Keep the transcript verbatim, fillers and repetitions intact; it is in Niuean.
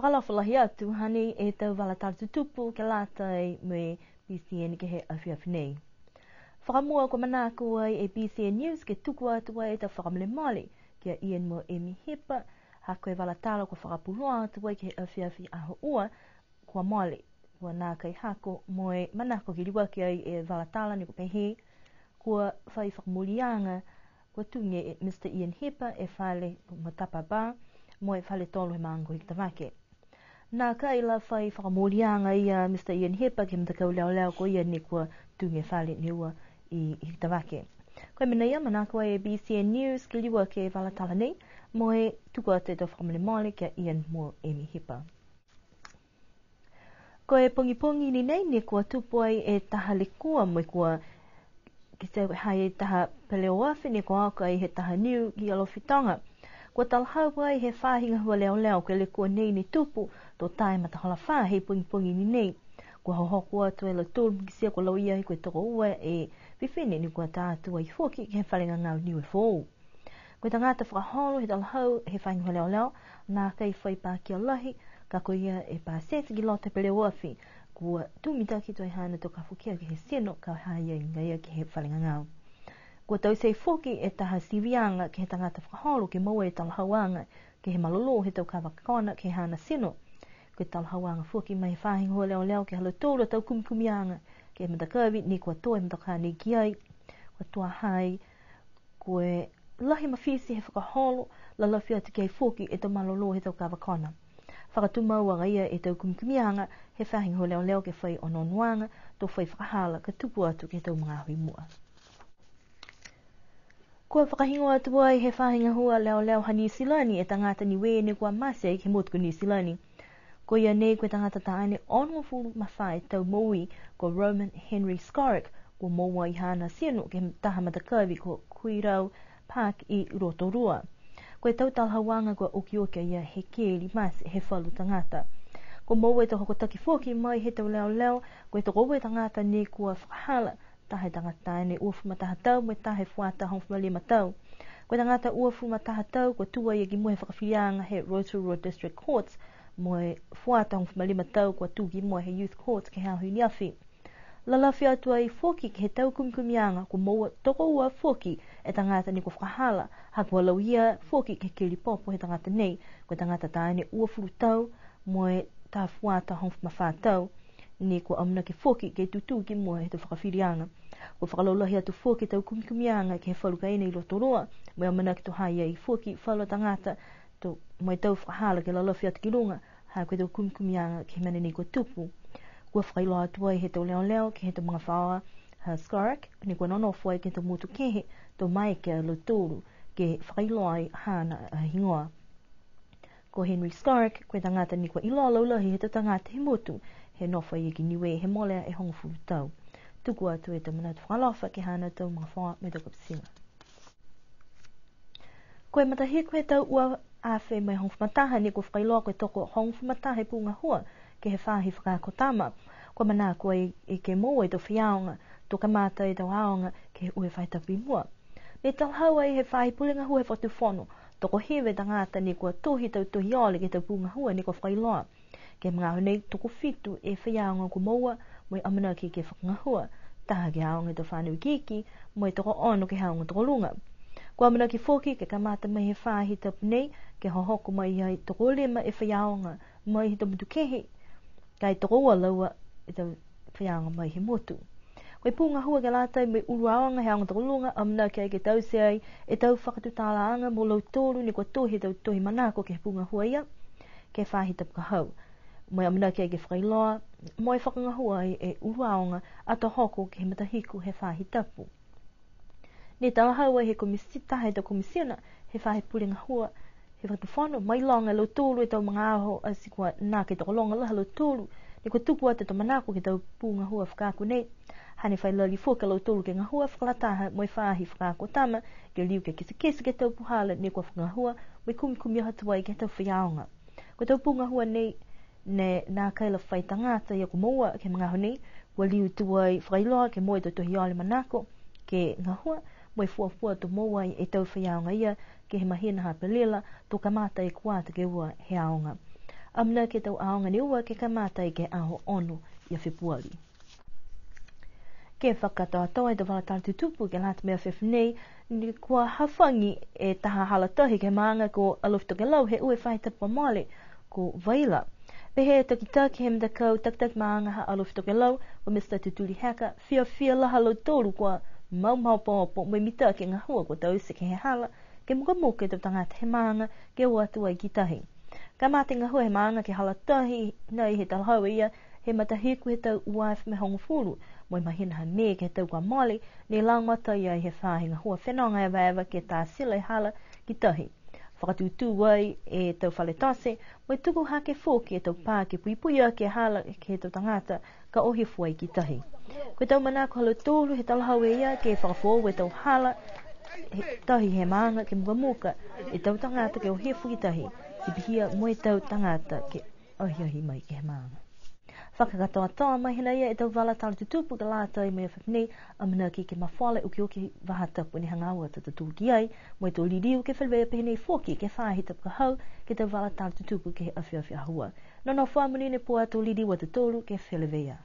Fakaalofa lahi atu, hanei e tau vala tala tutupu ke lata mo e B C N ke he afiafi nei. Fakamua kua manako ai e B C N News ke tuku atu ai e tau fakamolemole ki a Ian mo Emi Hipa, ha ko e vala tala kua fakapuloa atu ai ke he afiafi Aho Ua kua mole, kua nākai hako mo e manako ke liuaki ai e vala tala ne kua pehē, kua fai fakamooliaga, kua tuge e Mr Ian Hipa e fale mo Tapa Bar, mo e fale tolo he maaga ko Hikutavake. Nākai la fai fakamooliaga ia Mr Ian Hipa ke he matakau leoleo ko ia ne kua tuge e fale ne ua i Hikutavake. Ko e mena ia manako ai e B C N News ke liuaki e vala tala nei, mo e tuku atu e tau fakamolemole ki a Ian mo Emi Hipa. Ko e pogipogi ni nei ne kua tupu ai e taha lekua mo e kua kitia ha i ai e taha peleoafi ne kua oko ai he taha niu ki Alofi Toga. Kua talahau ai he faahi gahua leoleo ko e lekua nei ne tupu, to tā e matahola fā he pogipogi ni nei. Kua hohoko atu e lautolu mo e kitia kua lauia ai ko e tokoua e fifine ne kua tā atu ai foki ke he fale gagao Niue Foou. Ko e tagata fakaholo he talahau he faahi gahua leoleo, nākai fai pakia lahi, ka ko ia e pasese ki loto he peleoafi, kua tū mitaki tuai haana tau kafokia ke he tino, ka ha ha i ai agaia ke he fale gagao. Kua taute foki e taha siviaga ke he tagata fakaholo ke moua e talahauaga ke he malolō he tau kava kona ke he haana tino. Ko e talahauaga foki mai he faahi gahua leoleo ke he ha lautolu a tau kumikumiaga ke he matakavi ne kua tō e motokā nei ki ai. Kua tuaha ai, ko e lahi mafiti he fakaholo, lalafi atu ki ai foki e tau malolō he tau kava kona. Fakatumau agaia e tau kumikumiaga he faahi gahua leoleo ke fai onoonoaga, to fai fakahala ka tuku atu ke he tau magaaho i mua. Kua fakahigoa atu ai he faahi gahua leoleo ha Niu Silani e tagata Niue ne kua mate ai ke he motu ko Niu Silani. Ko ia nei ko e tagata taane onogofulu ma fā e tau moui, ko Roman Henry Scorrick, kua moua ai haana tino ke he taha matakavi ko Quayrau Park i Rotorua. Ko e tau talahauaga kua okioki a ia he keli mate he falu tagata. Kua moua e tau hokotaki foki mai he tau leoleo, ko e tokoua e tagata ne kua fakahala, taha e tagata taane uafulu ma taha tau, mo e taha e fuata hogofulu ma lima tau. Ko e tagata uafulu ma taha tau, kua tū a ia ki mua he fakafiliaga he Rotorua District Courts, mo e fuata hogofulu ma lima tau, kua tū ki mua he Youth Courts ke he aho i ne afi. Lalafi atu ai foki ke he tau kumikumiaga, kua moua tokoua foki e tagata ne kua fakahala, ha kua lauia foki ke he keli popo he tagata nei, ko e tagata taane uafulu tau, mo e taha fuata hogofulu ma fā tau, ne kua amanaki foki ke tutū ki mua he tau fakafiliaga. Kua fakalaulahi atu foki e tau kumikumiaga ke he falu kaina i Rotorua, mo e amanaki to ha ha i ai foki falu a tagata, to, mo e tau fakahala ke lalafi atu ki luga, ha ko e tau kumikumiaga ke he mena nei kua tupu. Kua fakailoa atu ai he tau leoleo ke he tau magafaoa ha Scorrick, ne kua nonofo ai ke he tau motu kehe, to maeke a lautolu ke fakailoa ai haana a higoa. Ko Henry Scorrick, ko e tagata ne kua iloa laulahi he tau tagata he motu, he nofo a ia ki Niue he mole e hogofulu tau. Tuku atu e tau manatu fakaalofa ke he haana tau magafaoa mo e tau kapitiga. Ko e matahiku he tau ua afe mo e hogofulu ma taha ne kua fakailoa ko e toko hogofulu ma taha e pū gahua ke he faahi fakaako tama. Kua manako ai ke moua e tau faiaoga, to kamata e tau aoga ke he ua e faahi tapu i mua. Ne talahau ai he faahi pule gahua he fakatufono, tokohiva e tagata ne kua tohi tau tohi ole ke he tau pū gahua ne kua fakailoa. Ke he magaaho nei tokofitu e faiaoga kua moua, mo e amanaki ke fakagahua, taha ke he aoga he tau fanau ikiiki, mo e tokoono ke he aoga tokoluga. Kua amanaki foki ke kamata mai he faahi tapu nei, ke hohoko mai ai tokolima e faiaoga mai he tau motu kehe, ka e tokoua laua e tau faiaoga mai he motu. Ko e pū gahua ke lata mo e ulu aoga he aoga tokoluga, amanaki ai ke taute ai e tau fakatutalaaga mo lautolu ne kua tohi e tau tohi manako ke he pū gahua ia, ke he faahi tapu ka hau. Mo e amanaki ai ke fakailoa, mo e fakagahua ai e ulu aoga ato hoko ke he matahiku he faahi tapu. Ne talahau ai he komisi-, taha he tau komisina he faahi pule gahua he fakatufono, mailoga e lautolu e tau magaaho ati kua nākai tokologa lahi a lautolu, ne kua tuku atu e tau manako ke he tau pū gahua fakaako nei. Hane fai lali foki a lautolu ke gahua fakalataha mo e faahi fakaako tama, ke liu ke kitekite ke he tau puhala ne kua fakagahua, mo e kumikumi atu ai ke he tau faiaoga. Ko e tau pū gahua nei, ne nākai la fai tagata ia kua moua ke he magaaho nei, kua liu tuai fakailoa ke moua e tau tohi ole manako ke gahua, mo e fuafua to moua ai e tau faiaoga ia ke he mahina ha Apelila, to kamata e kuata ke ua he aoga. Amanaki e tau aoga ne ua ke kamata ai ke he aho ono ia Fepuari. Ke fakakatoatoa e tau vala tala tutupu ke lata mo e afiafi nei, ne kua hafagi e taha hala tahi ke he maaga ko Alofi Tokelau he ua e faahi tapu kua mole, ko Vaila. Pehē e takitaki he matakau takitaki maaga ha Alofi Tokelau, ko Mr Tutuli Heka, fiafia lahi a lautolu kua mau maopoopo mo e mitaki e gahua kua taute ke he hala, ke mukamuka e tau tagata he maaga ke o atu ai ki tahi. Kamata e gahua he maaga ke he hala tahi nei he talahau e ia, he matahiku he tau ua afe mo e hogofulu, mo e mahina ha Me ke he tau kua mole, ne lagomatai ai he faahi gahua fenoga evaeva ke tā sila e hala ki tahi. Fakatūtū ai e tau fale tote, mo e tuku hake foki e tau pā ke puipui aki e hala ke he tau tagata ka o hifo ai ki tahi. Ko e tau manako ha lautolu he talahau e ia ke fakafoou e tau hala he tahi he maaga ke mukamuka e tau tagata ke o hifo ki tahi, ti pihia mo e tau tagata ke ahiahi mai ke he maaga. Fakakatoatoa mai hinei e tau vala tala tutupu ke lata mo e afiafi nei, amanaki ke mafola e okioki vahā tapu ne hagaao atu a tautolu ki ai, mo e to liliu ke feleveia pehē nei foki ke he faahi tapu ka hau ke he tau vala tala tutupu ke he afiafi Aho Ua. Nonofo ā monuina e pō, to liliu a tautolu ke feleveia.